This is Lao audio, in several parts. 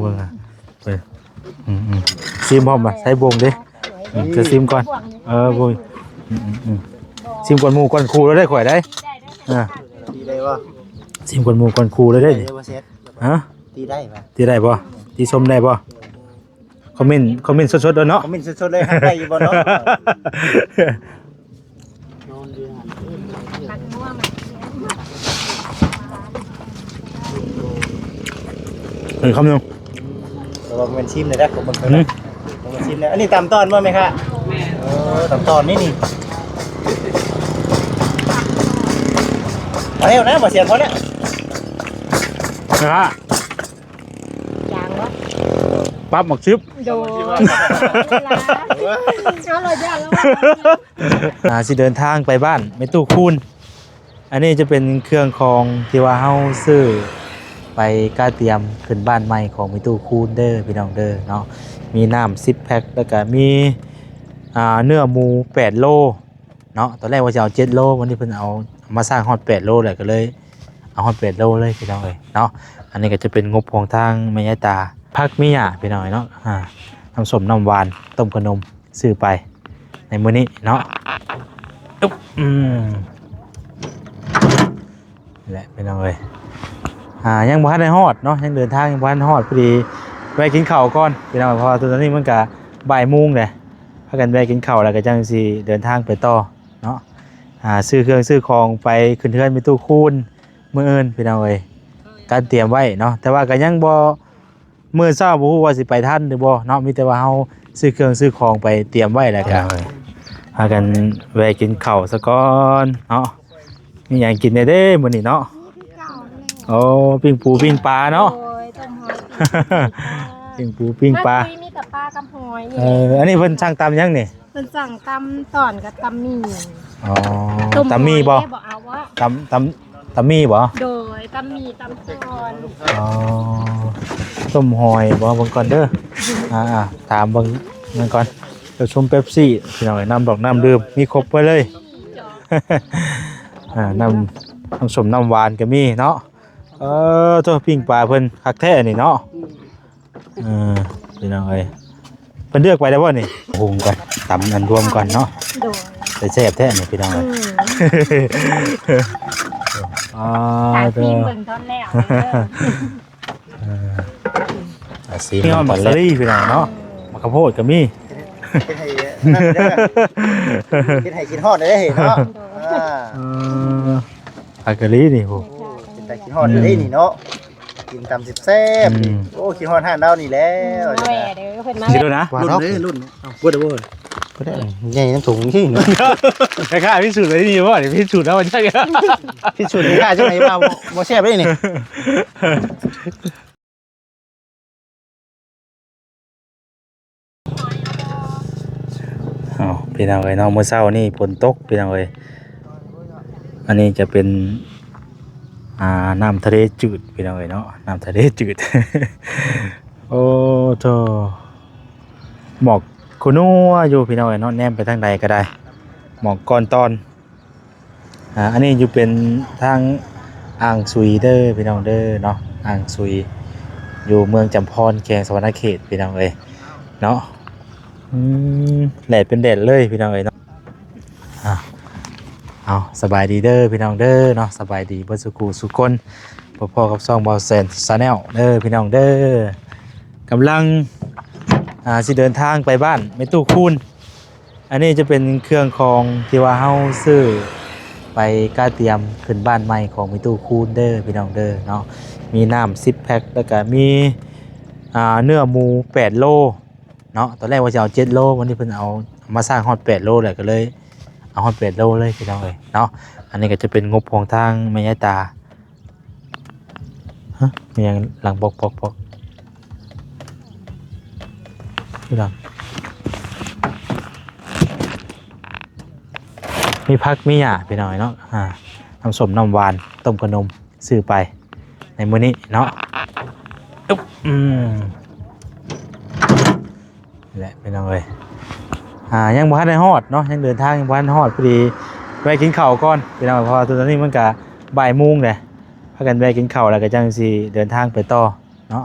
ເບິ່ງ ອ່ະ ເອີ ອືມໆ ຊີມພ້ອມບໍ່? ໃສ່ບົງເດ້ ອືມ ຈະຊີມກ່ອນ ເອີ ໂອ້ຍ ອືມໆ ຊີມກ່ອນໝູ່ກ່ອນຄູ່ແລ້ວໄດ໋ຂ້ອຍໄດ໋ ອ່າ ຕີໄດ້ບໍ່? ຊີມກ່ອນໝູ່ກ່ອນຄູ່ແລ້ວໄດ໋ ຕີໄດ້ບໍ່ແຊດ? ຮະ? ຕີໄດ້ບໍ່? ຕີໄດ້ບໍ່? ຕີຊົມໄດ້ບໍ່? ຄອມເມັນ ຄອມເມັນສົດໆເລີຍເນາະ ຄອມເມັນສົດໆເລີຍ ຮັກໄດ້ຢູ່ບໍ່ເນາະ? ເອີ ຄຳໜຶ່ງ ລອງເປັນຊີມໄດ້ເດີ ຂອງເບິ່ງເດີ ອືມ ລອງເປັນຊີມໄດ້ ອັນນີ້ຕຳຕອນບໍ່ແມ່ຄ້າ? ແມ່ນ ເອີ ຕຳຕອນນີ້ນີ້ ພໍແລ້ວນະ ບໍ່ເສຍ ພໍແລ້ວ ນະ ຈາງບໍ່? ປັບໝາກຊິບ ໂດຍ ເອົາເລີຍ ຢ່າລະ ອ່າ ຊິເດີນທາງໄປບ້ານແມ່ຕູ້ຄູນ ອັນນີ້ຈະເປັນເຄື່ອງຂອງທີ່ວ່າເຮົາຊື້ໄປກະຕຽມຂຶ້ນບ້ານໃໝ່ຂອງແມ່ຕູ້ຄູນເດີພີ່ນ້ອງເດີເນາະ ມີນ້ຳສິບແພັກ ແລ້ວກະມີ ອ່າ ເນື້ອໝູແປດໂລ ເນາະ ຕອນແລກວ່າຈະເອົາເຈັດໂລ ວັນນີ້ເພິ່ນເອົາ ເອົາມາສ້າງຮອດແປດໂລແຫຼະ ກໍເລີຍເອົາຮອດແປດໂລເລີຍພີ່ນ້ອງເອີຍເນາະ ອັນນີ້ກໍຈະເປັນງົບຂອງທາງແມ່ຍາຍຕາ ຜັກມີຫຍ້າພີ່ນ້ອງເອີຍເນາະ ອ່າ ນ້ຳສົ້ມນ້ຳຫວານ ຕົ້ມຂະໜົມ ຊື້ໄປໃນມື້ນີ້ເນາະ ອຶບ ອືມ ແຫຼະພີ່ນ້ອງເອີຍ ອ່າ ຍັງບໍ່ທັນໄດ້ຮອດເນາະ ຍັງເດີນທາງຍັງບໍ່ທັນຮອດ ພໍດີແວະກິນເຂົ້າກ່ອນພີ່ນ້ອງ ເພາະວ່າຕອນນີ້ມັນກະບ່າຍໂມງແຫຼະ ພາກັນແວະກິນເຂົ້າແລ້ວກໍຈັ່ງຊິເດີນທາງໄປຕໍ່ເນາະ ອ່າ ຊື້ເຄື່ອງຊື້ຂອງໄປຂຶ້ນເຮືອນແມ່ຕູ້ຄູນມື້ອື່ນພີ່ນ້ອງເອີຍ ກະຕຽມໄວ້ເນາະ ແຕ່ວ່າກໍຍັງບໍ່ ມື້ເຊົ້າບໍ່ຮູ້ວ່າຊິໄປທັນຫຼືບໍ່ເນາະ ມີແຕ່ວ່າເຮົາຊື້ເຄື່ອງຊື້ຂອງໄປຕຽມໄວ້ແລ້ວກໍ ອ່າ ພາກັນແວະກິນເຂົ້າສາກ່ອນເນາະ ມີຫຍັງກິນແດ່ເດ້ມື້ນີ້ເນາະ? ໂອ້ ປີ້ງປູປີ້ງປາເນາະ ໂດຍ ຕົ້ມຫອຍ ປີ້ງປູປີ້ງປາ ມາຄຸຍມີແຕ່ປາກັບຫອຍນີ້ ເອີ ອັນນີ້ເພິ່ນສັ່ງຕຳຫຍັງນີ້? ເພິ່ນສັ່ງຕຳຕອນກັບຕຳໝີ່ ອໍ ຕົ້ມຫອຍ ຕຳໝີ່ບໍ່? ບໍ່ເອົາບໍ່? ຕຳ ຕຳ ຕຳໝີ່ບໍ່? ໂດຍ ຕຳໝີ່ຕຳຕອນ ອໍ ຕົ້ມຫອຍບໍ່? ເບິ່ງກ່ອນເດີ ອ່າໆ ຖາມເບິ່ງນັ້ນກ່ອນ ເຈົ້າຊົມເປັບຊີພີ່ນ້ອງເອີຍ ນ້ຳດອກນ້ຳດື່ມມີຄົບໄວ້ເລີຍ ອ່າ ນ້ຳ ນ້ຳສົ້ມນ້ຳຫວານກໍມີເນາະ ເອີ ໂທ້ ປີ້ງປາເພິ່ນຄັກແທ້ນີ້ເນາະ ເອີ ພີ່ນ້ອງເອີຍ ເພິ່ນເລືອກໄປແລ້ວບໍ່ນີ້? ຫຸງກ່ອນ ຕຳອັນລວມກ່ອນເນາະ ໂດຍ ໄດ້ແຊບແທ້ນີ້ພີ່ນ້ອງເອີຍ ອືມ ອ່າ ຖ້າຊີມເບິ່ງຕອນແລ້ວເດີ ເອີ ອ່າ ຊີມ ມີຫອມ ຕອນແລກ ສາລີພີ່ນ້ອງເນາະ ໝາກຂ້າວໂພດກໍມີ ເຮັດໃຫ້ ເຮັດໃຫ້ກິນຮອດໄດ້ເນາະ ໂດຍ ອ່າ ເອີ ອາກາລີນີ້ໂຫ ໂອ້ ເປັນຕາກິນຮອດເດ້ນີ້ເນາະ ກິນຕຳແຊບໆ ອືມ ນີ້ ໂອ້ ຄິດຮອດຮ້ານລາວນີ້ແລ້ວ ໂອ້ຍ ເດີ ເພິ່ນມາ ຊິໂດນນະ ວ່າ ລຸ້ນເນາະ ເດ້ ລຸ້ນເນາະ ເອົາ ບໍ່ໄດ້ບໍ່ ບໍ່ໄດ້ ໃຫຍ່ນຳຖົງຊີ້ ຄ້າຍໆ ພິສູດໄວ້ນີ້ບໍ່ ພິສູດເອົາ ພິສູດນີ້ ຄ້າຍຈັ່ງໃດວ່າບໍ່ ບໍ່ແຊບເດ້ນີ້. ອ້າວ ພີ່ນ້ອງເອີຍເນາະ ມື້ເຊົ້ານີ້ຝົນຕົກພີ່ນ້ອງເອີຍ ອັນນີ້ຈະເປັນ ອ່າ ນ້ຳທະເລຈືດພີ່ນ້ອງເອີຍເນາະ ນ້ຳທະເລຈືດ ໂອ້ໂທ້ ໝອກຄຸນົວຢູ່ພີ່ນ້ອງເອີຍເນາະ ແນມໄປທາງໃດກໍໄດ້ ໝອກກ້ອນຕອນ. ອ່າ ອັນນີ້ຢູ່ເປັນທາງອ່າງສຸຍເດີພີ່ນ້ອງເດີເນາະ ອ່າງສຸຍ ຢູ່ເມືອງຈຳພອນ ແຂວງສະຫວັນນະເຂດພີ່ນ້ອງເອີຍເນາະ ອືມ ແດດເປັນແດດເລີຍພີ່ນ້ອງເອີຍເນາະ ອ່າ ເອົາ ສະບາຍດີເດີພີ່ນ້ອງເດີເນາະ ສະບາຍດີເບິດສູ່ຄູ່ສູ່ຄົນ ພົບພໍ້ກັບຊ່ອງບ່າວແສນ Channel ເດີພີ່ນ້ອງເດີ ກຳລັງ ອ່າ ຊິເດີນທາງໄປບ້ານແມ່ຕູ້ຄູນ ອັນນີ້ຈະເປັນເຄື່ອງຂອງທີ່ວ່າເຮົາຊື້ໄປກະຕຽມຂຶ້ນບ້ານໃໝ່ຂອງແມ່ຕູ້ຄູນເດີພີ່ນ້ອງເດີເນາະ ມີນ້ຳສິບແພັກ ແລ້ວກະມີ ອ່າ ເນື້ອໝູແປດໂລເນາະ ຕອນແລກວ່າຈະເອົາເຈັດໂລ ວັນນີ້ເພິ່ນເອົາມາສ້າງຮອດແປດໂລແລ້ວ ກໍເລີຍເອົາຮອດແປດໂລເລີຍພີ່ນ້ອງເອີຍເນາະ ອັນນີ້ກໍຈະເປັນງົບຂອງທາງແມ່ຍາຍຕາ ຮະ ມີຫຍັງຫຼັງປອກໆໆ ຢູ່ຫຼັງ ມີຜັກມີຫຍ້າພີ່ນ້ອງເນາະ ອ່າ ນ້ຳສົ້ມນ້ຳຫວານ ຕົ້ມຂະໜົມ ຊື້ໄປໃນມື້ນີ້ເນາະ ອຶບ ອືມ ແຫຼະພີ່ນ້ອງເອີຍ ອ່າ ຍັງບໍ່ທັນໄດ້ຮອດເນາະ ຍັງເດີນທາງຍັງບໍ່ທັນຮອດ ພໍດີແວະກິນເຂົ້າກ່ອນພີ່ນ້ອງ ເພາະວ່າຕອນນີ້ມັນກະບ່າຍໂມງແຫຼະ ພາກັນແວະກິນເຂົ້າແລ້ວກະຈັ່ງຊິເດີນທາງໄປຕໍ່ເນາະ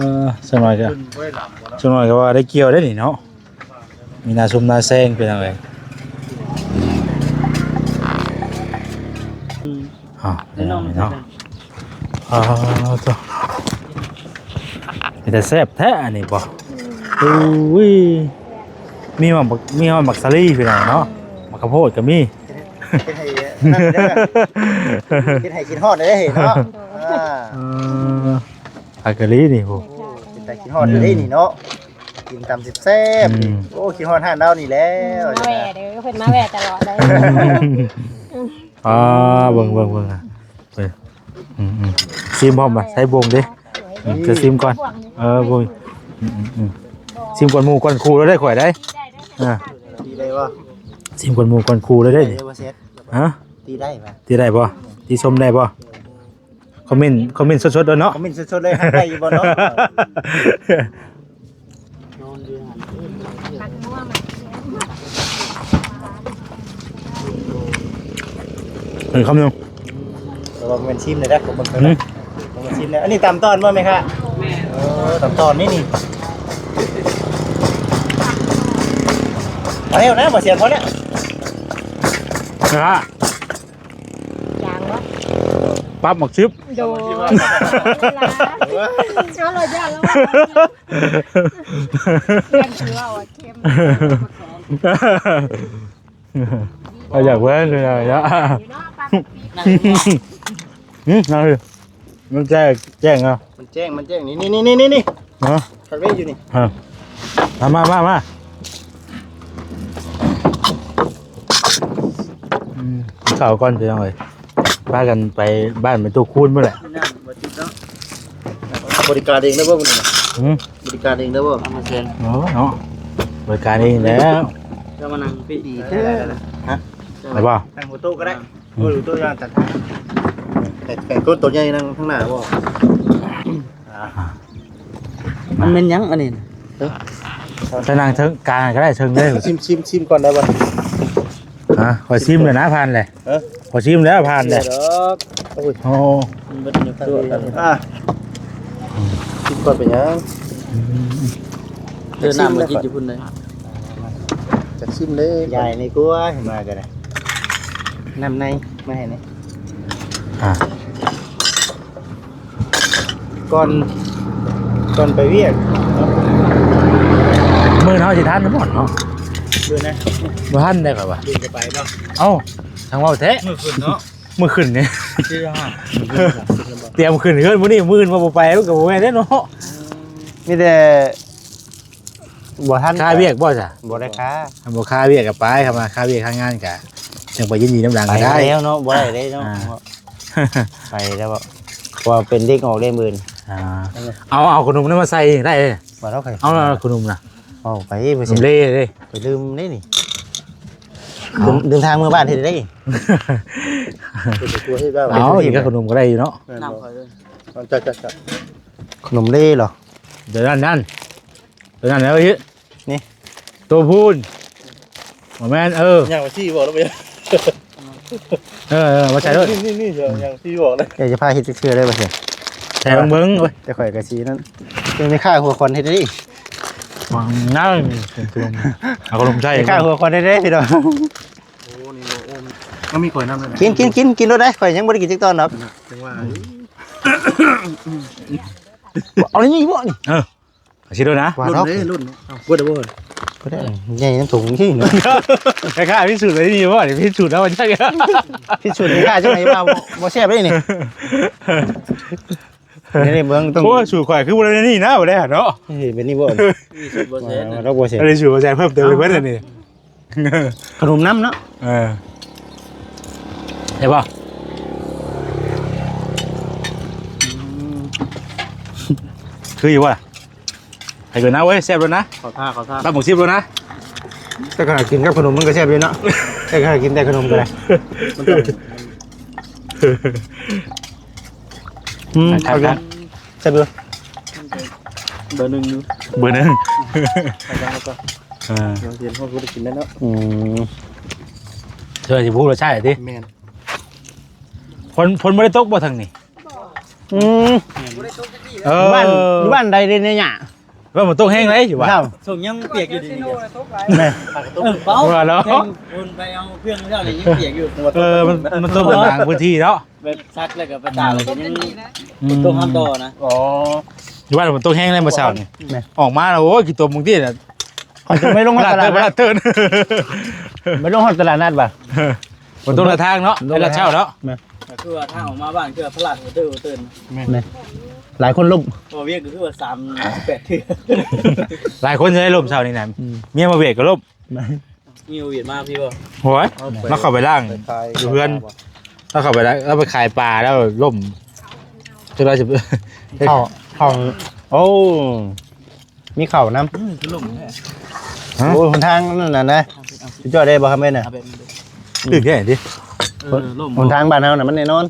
อ จักหน่อยก็ จักหน่อยก็ว่าได้เกี่ยวได้นี่เนาะ มีนาซุมนาแซงพี่น้องเอ้ย อ้าว พี่น้อง พี่น้อง อ้าว โถ่ เป็นตาแซ่บแท้อันนี้บ่ อุ้ย มีหอมบัก มีหอมบักสาลีพี่น้องเนาะ บักข้าวโพดก็มี เฮ็ดให้ เฮ็ดให้คิดฮอดได้เนาะ อ่า เออ ผักกะหรี่นี่ โอ้ โอ้ เป็นตาคิดฮอดอยู่เด้นี่เนาะ กินตำแซ่บๆ อืม นี่ โอ้ คิดฮอดร้านเรานี่แล้ว มาแว่เด้อ เพิ่นมาแว่ตลอดเลย อ่า เบิ่ง เบิ่ง เบิ่ง อ่ะ เบิ่ง อืม อืม ซิมพร้อมบ่ ใส่บ่งเด้ อืม จะซิมก่อน เออ บ่ง อืม อืม อืม ซิมก่อนหมู่ก่อนครูแล้วได้ข่อยได้ อ่า ตีได้บ่ ซิมก่อนหมู่ก่อนครูแล้วได้ ตีได้บ่เซต ฮะ ตีได้บ่ ตีได้บ่ ตีส้มได้บ่ คอมเมนต์ คอมเมนต์สดๆ เลยเนาะ คอมเมนต์สดๆ เลย ได้อยู่บ่เนาะ เออ คำหนึ่ง ลองเป็นชิมเลยนะ ผมเบิ่งก่อนนะ อืม ลองเป็นชิมเลย อันนี้ตำต้อนบ่แม่คะ แม่น เออ ตำต้อนนี่นี่ เอาแล้วนะ บ่เสียงเขาเนี่ย นะฮะ จางบ่ ປັບໝາກຊິບ ໂດຍ ເວລາ ເອົາລະ ຢ້ານລະ ຢ້ານຄືເວົ້າວ່າເຄັມ ເອົາຢາກເບິ່ງເນາະ ຢູ່ເນາະ ປັບ ຫຶ ນັ້ນຄື ມັນແຈ້ງ ແຈ້ງເນາະ ມັນແຈ້ງ ມັນແຈ້ງ ນີ້ ນີ້ ນີ້ ນີ້ ນີ້ ຮະ ຄັກເດ້ຢູ່ນີ້ ຮະ ມາ ມາ ມາ ມາ ອືມ ກິນເຂົ້າກ່ອນພີ່ນ້ອງເອີຍ ພາກັນໄປບ້ານແມ່ຕູ້ຄູນພຸ້ນແຫຼະ ບໍ່ຕິດເນາະ ບໍລິການເອງໄດ້ບໍ່ມື້ນີ້ນະ? ຫືມ ບໍລິການເອງໄດ້ບໍ່? ສາມເປີເຊັນ ໂອ້ເນາະ ບໍລິການເອງແລ້ວ ເຈົ້າມານັ່ງພີ້ ດີແທ້ ຮະ ໄດ້ບໍ່? ນັ່ງຫົວໂຕະກໍໄດ້ ອືມ ຫົວໂຕະຢ່າງຕັດ ໃຫ້ ໃຫ້ຄົນໂຕໃຫຍ່ນັ່ງທາງໜ້າບໍ່? ອ່າ ມັນແມ່ນຫຍັງອັນນີ້ນະ? ເອີ ຈະນັ່ງເທິງກາງກໍໄດ້ ເທິງເລີຍ ຊິມ ຊິມ ຊິມກ່ອນໄດ້ບໍ່? ຮະ ຂ້ອຍຊິມແລ້ວນະ ຜ່ານແຫຼະ ເອີ ຂ້ອຍຊິມແລ້ວ ຜ່ານແຫຼະ ເຊື່ອດອກ ໂອ້ຍ ໂອ້ ມັນເບິດຢູ່ຕົວກັນ ອ່າ ຊິມກ່ອນເປັນຫຍັງ? ອືມ ເດີນນ້ຳມາກິນຢູ່ພຸ້ນເລີຍ ຈະຊິມເດ້ ຢາຍໃນຄົວໃຫ້ມາກໍໄດ້ ນ້ຳໃນມາໃຫ້ແດ່ ອ່າ ກ່ອນ ກ່ອນໄປວຽກ ມື້ເຮົາຊິທັນບໍ່ເນາະ? ມື້ນະ ບໍ່ທັນໄດ້ຂ້ອຍວ່າ ມື້ຈະໄປບໍ່? ເອົ້າ ທາງເວົ້າແທ້ ມື້ຂຶ້ນເນາະ ມື້ຂຶ້ນນີ້ ຕຽມຂຶ້ນເຮືອນມື້ນີ້ ມື້ອື່ນວ່າບໍ່ໄປ ມັນກໍບໍ່ແມ່ນເດ້ເນາະ ອືມ ມີແຕ່ ບໍ່ທັນ ຄາວຽກບໍ່ຊະ? ບໍ່ໄດ້ຄາ ຄັນບໍ່ຄາວຽກກໍໄປ ຄັນວ່າຄາວຽກຄາງານກໍຈັ່ງໄປຍິນດີນຳຫຼັງກໍໄດ້ ໄປແລ້ວເນາະ ບໍ່ໄດ້ເດ້ເນາະ ອ່າ ໄປແລ້ວ ເພາະວ່າເປັນເດັກອອກເດ້ມື້ອື່ນ ອ່າ ເອົາ ເອົາຂະໜົມນັ້ນມາໃສ່ໄດ້ ບໍ່ເອົາຂະໜົມນະ ເອົາໄປ ຂະໜົມເລເດ້ ໄປລືມເດ້ນີ້ ເອົາ ເດີນ ເດີນທາງເມືອບ້ານເຮັດໄດ້ ເອົາ ກິນກັບຂະໜົມກໍໄດ້ຢູ່ເນາະ ນ້ຳຂ້ອຍເດີ ເອົາ ຈັດ ຈັດ ຈັດ ຂະໜົມເລເນາະ ເດີນັ້ນນັ້ນ ຕົວນັ້ນແຫຼະເອີຍ ນີ້ ຕົວພຸ້ນ ບໍ່ແມ່ນ ເອີ ຍ່າງໄປຊີ້ບອກແລ້ວໄປ ເອີ ເອີ ມາໃສ່ໂລດ ນີ້ ນີ້ ນີ້ ຍ່າງຊີ້ບອກເລີຍ ເອີ ຈະພາເຮັດຈັກເທື່ອໄດ້ບໍ່ເຊີຍ ໃສ່ເບິ່ງເບິ່ງ ໂອ້ຍ ແຕ່ຂ້ອຍກໍຊິນັ້ນ ເປັນແມ່ຄ້າຫົວຄວັນເຮັດໄດ້ ຫວັງນະ ເປັນຕົວ ເອົາຂະໜົມໃສ່ ແມ່ຄ້າຫົວຄວັນເຮັດໄດ້ພີ່ນ້ອງ ໂອ້ ນີ້ບໍ່ ໂອ້ ມັນມີຂ້ອຍນຳເລີຍ ກິນ ກິນ ກິນ ກິນໂລດໄດ໋ ຂ້ອຍຍັງບໍ່ໄດ້ກິນຈັກຕອນດອກ ຈັ່ງວ່າ ເອົານີ້ບໍ່ນີ້ ເອີ ຊິໂດນນະ ວ່າ ລຸ້ນເດ້ ລຸ້ນ ເອົາ ບໍ່ໄດ້ບໍ່ ບໍ່ໄດ້ ໃຫຍ່ນຳຖົງທີ່ເນາະ ແຕ່ຂ້າພິສູດໄດ້ນີ້ບໍ່ນີ້ ພິສູດເອົາຈັກ ພິສູດຂ້າຈັ່ງໃດວ່າບໍ່ ບໍ່ແຊບເດ້ນີ້ ນີ້ເບິ່ງຕ້ອງ ໂອ້ຍ ສູດຂ້ອຍຄືບໍ່ໄດ້ນີ້ນະ ບໍ່ໄດ້ເນາະ ເອີ ເປັນນີ້ບໍ່ ມີສູດບໍ່ແຊບ ເອີ ບໍ່ແຊບ ອັນນີ້ສູດບໍ່ແຊບ ເພີ່ມເຕີມໄປເບິດອັນນີ້ ຂະໜົມນຳເນາະ ເອີ ໄດ້ບໍ່? ອືມ ຄືຢູ່ບໍ່ລະ? ໃຫ້ເກີນນະເວີຍ ແຊບໂລດນະ ເຂົ້າທ່າ ເຂົ້າທ່າ ຕັບໝາກຊິບໂລດນະ ແຕ່ຂະໜາດກິນກັບຂະໜົມມັນກໍແຊບຢູ່ເນາະ ແຕ່ຂະໜາດກິນແຕ່ຂະໜົມກໍໄດ້ ມັນຕ້ອງ ອືມ ຄັກໆ ເອົາຢູ່ ແຊບຢູ່ ເບີໜຶ່ງຢູ່ ເບີໜຶ່ງ ເອົາກ່ອນ ເອີ ດຽວເຫັນເຮົາບໍ່ໄດ້ກິນແລ້ວເນາະ ອືມ ເທື່ອຊິຮູ້ລົດຊາດຕິ ແມ່ນ ຝົນ ຝົນບໍ່ໄດ້ຕົກບໍ່ທາງນີ້? ອືມ ເອີ ຢູ່ບ້ານ ຢູ່ບ້ານໃດເດນີ້ຫຍ້າ? ວ່າມັນຕົກແຮງໄດ໋ຢູ່ວ່າ ຊ່ວງຍັງປຽກຢູ່ດີນີ້ ແມ່ນ ເອີ ເປົ່າ ວ່າເນາະ ຄົນໄປເອົາເຄື່ອງເຈົ້ານີ້ຍັງປຽກຢູ່ ເອີ ມັນ ມັນຕົກບາງພື້ນທີ່ເນາະ ແບບຊັກແລ້ວກໍໄປຕາກ ແລ້ວກໍຍັງ ອືມ ຕົກຫ້າມຕໍ່ນະ ອໍ ຢູ່ບ້ານມັນຕົກແຮງເລີຍມື້ເຊົ້ານີ້ ແມ່ນ ອອກມາແລ້ວ ໂອ້ຍ ຂີ້ຕົມບາງທີນະ ຂ້ອຍຈະໄປລົງຮອດຕະຫຼາດນັດ ໄປລົງຮອດຕະຫຼາດນັດວ່າ ມັນຕົກຫຼາຍທາງເນາະ ໄປລາດເຊົ້າເນາະ ແມ່ນ ກໍຄືວ່າທາງອອກມາບ້ານຄືວ່າພະລາດຫົວເຕີນ ແມ່ນ ແມ່ນ ຫຼາຍຄົນລົ້ມ ບໍ່ວຽກກໍຄືວ່າສາມແປດເທື່ອ ຫຼາຍຄົນຈະໄດ້ລົ້ມເຊົ້ານີ້ນະ ອືມ ເມຍມາວຽກກໍລົ້ມ ແມ່ນ ມີໂຄວິດມາພີ້ບໍ່? ໂອ້ຍ ລາວເຂົ້າໄປລ້າງຢູ່ເຮືອນ ລາວເຂົ້າໄປລ້າງ ລາວໄປຂາຍປາ ແລ້ວລົ້ມ ຈັກລາວຊິ ເຂົ້າ ເຂົ້າ ໂອ້ ມີເຂົ້ານຳ ອືມ ຄືລົງແທ້ ຮະ ໂອ້ຍ ຫົນທາງນັ້ນນະ ສຸດຍອດເດ້ບໍ່ຄຳເປັນນະ ເອົາແບບນີ້ເດີ ຖືກແທ້ຕິ ເອີ ລົງ ຫົນທາງບ້ານເຮົານະ ມັນແນ່ນອນ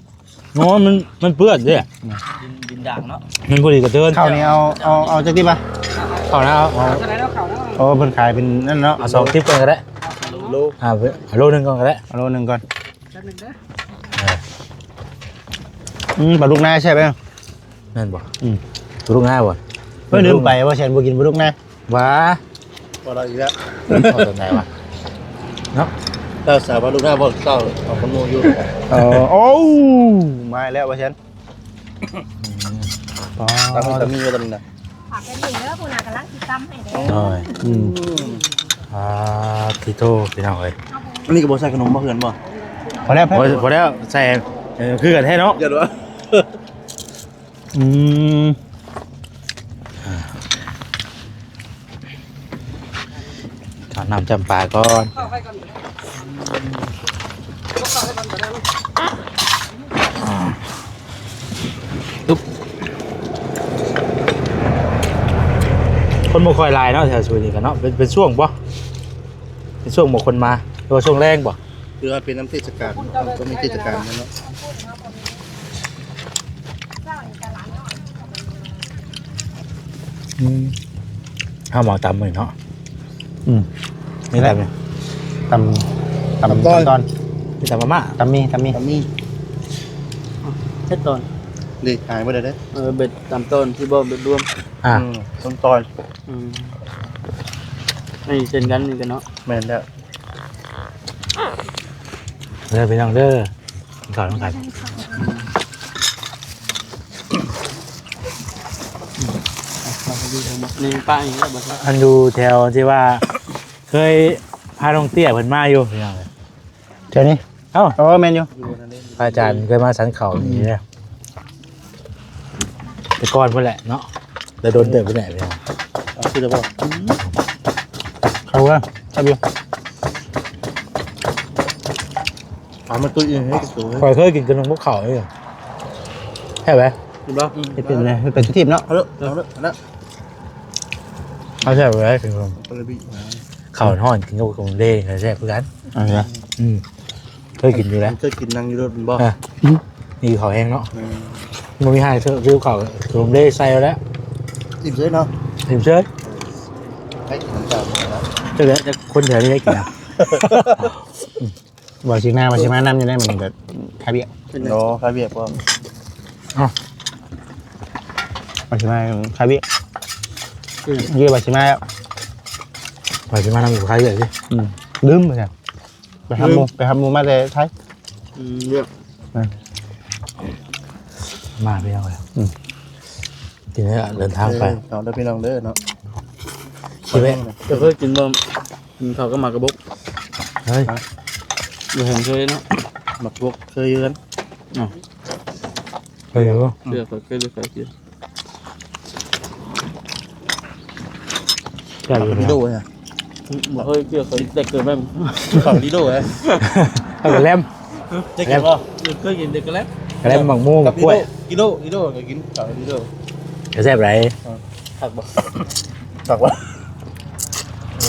ໂອ້ ມັນ ມັນເປື້ອນເດ້ ດິນ ດິນດ່າງເນາະ ມັນບໍ່ດີກະເທີນ ເຂົ້ານີ້ເອົາ ເອົາ ເອົາຈັກຕິບວະ ເຂົ້ານະ ເອົາ ເອົາ ໂອ້ ເພິ່ນຂາຍເປັນນັ້ນເນາະ ເອົາສອງຕິບກ່ອນກໍໄດ້ ໂລ ອ່າ ເອົາໂລໜຶ່ງກ່ອນກໍໄດ້ ເອົາໂລໜຶ່ງກ່ອນ ແປັບໜຶ່ງເດີ ເອີ ອືມ ປາດຸກນາແຊບເດ້ ແມ່ນບໍ່? ອືມ ປາດຸກນາບໍ່? ເອີ ລືມໄປວ່າແຊນບໍ່ກິນປາດຸກນາ ຫວາ ບໍ່ໄດ້ອີກແລ້ວ ເອົາຕອນໃດວະ ເນາະ ສາວວ່າລູກໜ້າບໍ່ເຊົາ ເອົາຄົນໝູ່ຢູ່. ເອີ ໂອ້ ມາແລ້ວວ່າຊັ້ນ. ຕາມມີຕາມີຢູ່ຕອນນີ້ນະ. ຝາກໄວ້ເບິ່ງເດີ ຜູ້ໜ້າກຳລັງຊິຕຳໃຫ້ເດີ. ໂອ້ຍ ອືມ ອ່າ ຕິໂທ ພີ່ນ້ອງເອີຍ. ອັນນີ້ກໍບໍ່ໃສ່ຂະໜົມບໍ່ ເພື່ອນບໍ່? ພໍແລ້ວ ພໍແລ້ວ ໃສ່ ເອີ ຄືກັນແທ້ເນາະ. ອືມ ອ່າ ທານນ້ຳຈຳປາກ່ອນ. ອ່າ ຄົນບໍ່ຄ່ອຍຫຼາຍເນາະ ແຖວຊຸມນີ້ກໍເນາະ. ເປັນ ເປັນຊ່ວງບໍ່? ເປັນຊ່ວງບໍ່ຄົນມາ ຫຼືວ່າຊ່ວງແລງບໍ່? ຄືວ່າເປັນນຳເທດສະການ ກໍມີເທດສະການແມ່ນເນາະ. ອືມ ເຮົາເມາຕຳມື້ເນາະ. ອືມ ນີ້ຕຳນີ້ ຕຳ ຕຳ ຕຳຕອນ ຕຳຕອນ ມີຕຳມາມ່າ ຕຳໝີ່ ຕຳໝີ່ ຕຳໝີ່ ເຮັດຕອນ ເດ ຫາຍບໍ່ໄດ້ເດ້. ເອີ ເບັດຕຳຕອນທີ່ບໍ່ເບັດລວມ. ອ່າ ອືມ ຕຳຕອນ. ອືມ ນີ້ເຊັ່ນກັນ ນີ້ກັນເນາະ. ແມ່ນແລ້ວ. ເດີພີ່ນ້ອງເດີ ກິນເຂົ້ານຳກັນ. ນີ້ປາອີກແລ້ວບໍ່? ອັນຢູ່ແຖວທີ່ວ່າເຄີຍພານ້ອງເຕ້ຍເພິ່ນມາຢູ່ພີ່ນ້ອງເອີຍ. ແຖວນີ້? ເອົ້າ ເອີ ແມ່ນຢູ່ ພະອາຈານເຄີຍມາສັນເຂົ້ານີ້ເດ້. ແຕ່ກ່ອນພຸ້ນແຫຼະເນາະ ແຕ່ດົນເຕີບພຸ້ນແຫຼະ. ເອົາຄືລະບໍ່? ເຂົ້າວ່າແຊບຢູ່. ເອົາມາຕຸ້ຍອີກໃຫ້ກິນໂຕ. ຂ້ອຍເຄີຍກິນກັບໜຶ່ງພວກເຂົ້າເດ້. ແຊບເດ້. ກິນບໍ່? ເຮັດເປັນແຫຼະ ເຮັດເປັນທິບເນາະ. ເອົາເດີ ເອົາເດີ ເອົາເດີ. ເອົາແຊບເດ້ ກິນ ເຂົ້າຮ້ອນ ກິນກັບຂົງເດ ແຊບຄືກັນ. ເອົາເດີ. ອືມ ເຄີຍກິນຢູ່ແລ້ວ ເຄີຍກິນ ນັ່ງຢູ່ລົດແມ່ນບໍ່? ອ່າ ນີ້ເຂົ້າແຮງເນາະ. ອືມ ບໍ່ມີໃຫ້ຊື້ເຂົ້າ ໂຮມເດໃສ່ເອົາແລ້ວ. ອີ່ມເຊີຍເນາະ ອີ່ມເຊີຍ. ໃຫ້ກິນນຳກັນນະ ຈັກແຫຼະ ຈັກຄົນແຖວນີ້ໄດ້ກິນນະ. ບໍ່ຊິມາ ບໍ່ຊິມານຳຢູ່ໄດ໋ ມື້ນີ້ແບບຄາວຽກ. ໂອ້ ຄາວຽກບໍ່? ເອົ້າ ບໍ່ຊິມາຄາວຽກ. ອືມ ຢູ່ບໍ່ຊິມາແລ້ວ ບໍ່ຊິມານຳຢູ່ຄາວຽກຊິ. ອືມ ລືມວ່າຊັ້ນ. ໄປຫາໝູ່ ໄປຫາໝູ່ມາແຕ່ໄທ. ອືມ ວຽກ ມາພີ່ນ້ອງເອີຍ. ອືມ ກິນແລ້ວເດີນທາງໄປ. ເອີ ເອົາເດີພີ່ນ້ອງເດີເນາະ. ຊິໄປ ເຈົ້າເຄີຍກິນບໍ່? ກິນເຂົ້າກັບໝາກກະບົກ. ເຮີ້ຍ ບໍ່ເຫັນເຄີຍເນາະ. ໝາກກະບົກເຄີຍຢູ່ເຮືອນ. ອ້າວ ເຄີຍຢູ່. ເຄືຍ ເຄີຍ ເຄີຍ ເຄີຍກິນ. ແຊບຢູ່ ເຂົ້າລີໂດນະ. ບໍ່ເຄີຍເຈື່ອເຂົາແຕ່ເກີດມາ. ເຂົ້າລີໂດນະ. ເຂົ້າກະແລັມ. ໄດ້ກິນບໍ່? ເຄີຍກິນແຕ່ກະແລັມ ກະແລັມໝາກໂມ ກັບ ໝາກກ້ວຍ. ລີໂດ ລີໂດກໍກິນເຂົ້າລີໂດ. ແຊບຫຼາຍ. ເອີ ຄັກບໍ່? ຄັກບໍ່?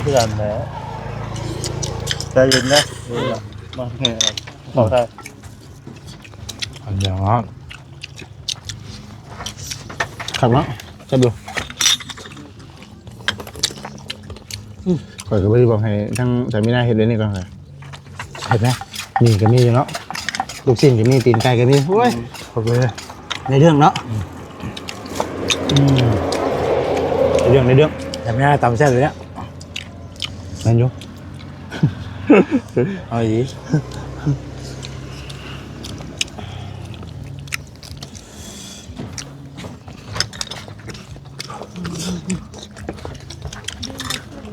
ເພື່ອນແຫຼະ. ໃຈເຢັນນະ. ເອີ ມາ ເອົາໄດ້. ອັນດຽວເນາະ. ຄັກເນາະ ແຊບຢູ່. ຂ້ອຍກໍບໍ່ໄດ້ບອກໃຫ້ທາງສາມີນາເຮັດເດ້ນີ້ກ່ອນ. ເຮັດນະ. ມີກໍມີຢູ່ເນາະ ລູກຊີ້ນກໍມີ ຕີນໄກ່ກໍມີ. ໂອ້ຍ ຂອບໃຈເດີ. ໃນເລື່ອງເນາະ. ອືມ ໃນເລື່ອງ ໃນເລື່ອງ. ສາມີນາຕຳແຊບເລີຍນະ. ແມ່ນຢູ່. ເອົາອີກ.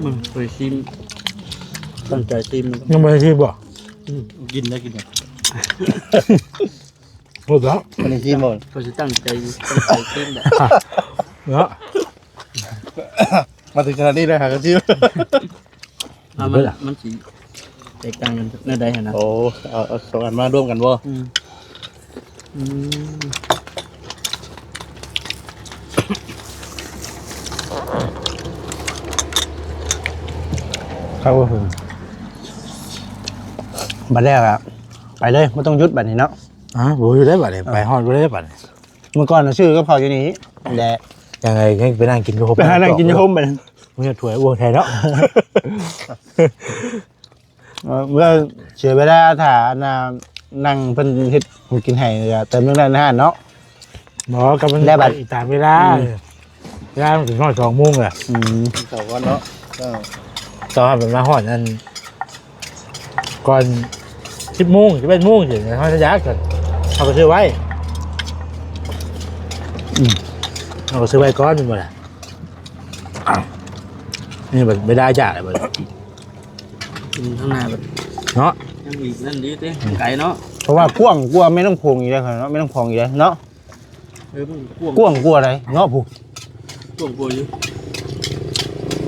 ມັນໄປຊີມ ຕັ້ງໃຈຊີມ. ຍັງບໍ່ໄດ້ຊີມບໍ່? ອືມ ກິນໄດ້ກິນໄດ້. ໝົດແລ້ວ. ອັນນີ້ຊີມບໍ່? ເຂົາຊິຕັ້ງໃຈ ຕັ້ງໃຈຊີມແຫຼະເນາະ. ມາເຖິງຂະໜາດນີ້ແລ້ວຫາກັນຊີມ. ອ່າ ມັນ ມັນຊິແຕກຕ່າງກັນແນວໃດຫັ້ນນະ? ໂອ້ ເອົາ ເອົາສອງອັນມາລວມກັນບໍ່? ອືມ ອືມ ເຂົ້າຫຶງ. ບັດແລ້ວກໍໄປເລີຍ ບໍ່ຕ້ອງຢຸດບັດນີ້ເນາະ. ອ່າ ບໍ່ຢູ່ໄດ້ບັດນີ້. ເອີ ໄປຮອດບໍ່ໄດ້ບັດນີ້. ມື້ກ່ອນນະຊື້ກັບເຂົ້າຢູ່ນີ້ແຫຼະ ຍັງໄງ ຍັງໄປນັ່ງກິນຢູ່ໂຮມ ໄປຫານັ່ງກິນຢູ່ໂຮມບັດນີ້. ເມື່ອຖ້ວຍ ໂອ້ ແທ້ເນາະ. ເອີ ເມື່ອເສຍເວລາຖ້າອັນນ່າ ນັ່ງເພິ່ນເຮັດໃຫ້ກິນໃຫ້ ແຕ່ເລື່ອງນັ້ນຫັ້ນເນາະ. ບໍ່ ກໍມັນ ແລ້ວບັດ ອີກຕາມເວລາ. ອືມ ເວລາມັນເຖິງຮອດສອງໂມງແລ້ວ. ອືມ ກິນເຂົ້າກ່ອນເນາະ. ເຈົ້າ ຕອນເຮົາໄປມາຮອດນັ້ນ ໂຄ ກ່ອນສິບໂມງ ສິບເອັດໂມງຊີ້ ເຮົາຈະຢາກກ່ອນ ເຮົາກໍຊື້ໄວ້ ອືມ ເຮົາກໍຊື້ໄວ້ກ່ອນແມ່ນບໍ່ລະ? ນີ້ບັດເວລາຢາກແລ້ວບັດ ກິນທາງໜ້າບັດ ເນາະ ຍັງອີກນັ້ນດີຕິ ອືມ ໄກເນາະ ເພາະວ່າກວ້າງກວ່າແມ່ນ້ຳໂຂງອີກແລ້ວເນາະ ແມ່ນ້ຳຂອງອີກແລ້ວເນາະ. ເອີ ມັນກວ້າງ ກວ້າງກວ່າໃດເນາະ ຜູ້ ກວ້າງກວ່າຢູ່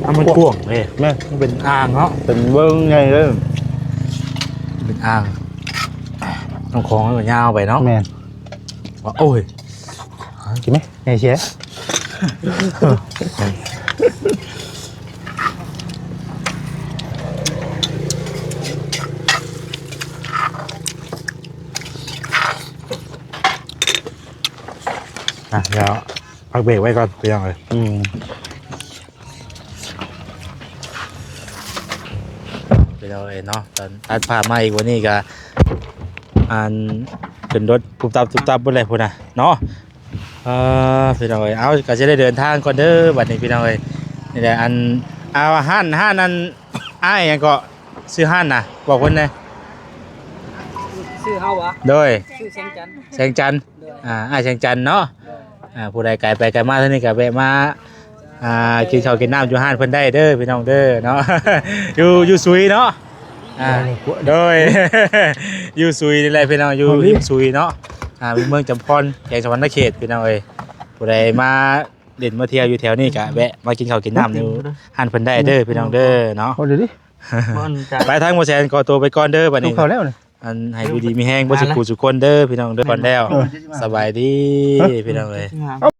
ອ່າ ມັນກວ້າງເດ້ ແມ່ນ ມັນເປັນອ່າງເນາະ ເປັນເວີງໃຫຍ່ເດ້ ເປັນອ່າງ ນ້ຳຂອງມັນກໍຍາວໄປເນາະ ແມ່ນ ວ່າ ໂອ້ຍ ກິນໄໝ? ໃຫຍ່ເຊຍ. ອ່ະ ດຽວພັກເບຣກໄວ້ກ່ອນ ພີ່ນ້ອງເອີຍ ອືມ ພີ່ນ້ອງເອີຍເນາະ ຕອນຕັດພາບມາອີກ ວັນນີ້ກະ ອັນ ເປັນລົດປຸບຕັບຕຸບຕັບເບິດແຫຼະພຸ້ນນະເນາະ ເອີ ພີ່ນ້ອງເອີຍ ເອົາ ກະຊິໄດ້ເດີນທາງກ່ອນເດີ ບັດນີ້ ພີ່ນ້ອງເອີຍ ນີ້ແຫຼະ ອັນ ອ່າ ຮ້ານ ຮ້ານ ອັນ ອ້າຍຫຍັງເກາະ ຊື່ຮ້ານນະ ບອກເພິ່ນແດ່ ຊື່ເຮົາຫວາ? ໂດຍ ຊື່ແສງຈັນ ແສງຈັນ ໂດຍ ອ່າ ອ້າຍແສງຈັນເນາະ ໂດຍ ອ່າ ຜູ້ໃດໄກໄປໄກມາທາງນີ້ກໍແວະມາ ອ່າ ກິນເຂົ້າກິນນ້ຳຢູ່ຮ້ານເພິ່ນໄດ້ເດີ ພີ່ນ້ອງເດີເນາະ ຢູ່ ຢູ່ສຸຍເນາະ ອ່າ ໂດຍ ຢູ່ສຸຍນີ້ແຫຼະ ພີ່ນ້ອງ ຢູ່ຮິມສຸຍເນາະ ອ່າ ເມືອງຈຳພອນ ແຂວງສະຫວັນນະເຂດ ພີ່ນ້ອງເອີຍ ຜູ້ໃດມາຫຼິ້ນມາທ່ຽວຢູ່ແຖວນີ້ກໍແວະມາກິນເຂົ້າກິນນ້ຳຢູ່ຮ້ານເພິ່ນໄດ້ເດີ ພີ່ນ້ອງເດີເນາະ ໂອ້ ເດີ ໄປທາງບໍ່ແສນ ຂໍຕົວໄປກ່ອນເດີ ບັດນີ້ ເຂົ້າແລ້ວນີ້ ອັນ ໃຫ້ຢູ່ດີມີແຮງເບິດ ອ່າ ສູ່ຜູ້ສູ່ຄົນເດີ ພີ່ນ້ອງເດີ ກ່ອນແລ້ວ ເອີ ສະບາຍດີ ຮະ ພີ່ນ້ອງເອີຍ ເອົ້າ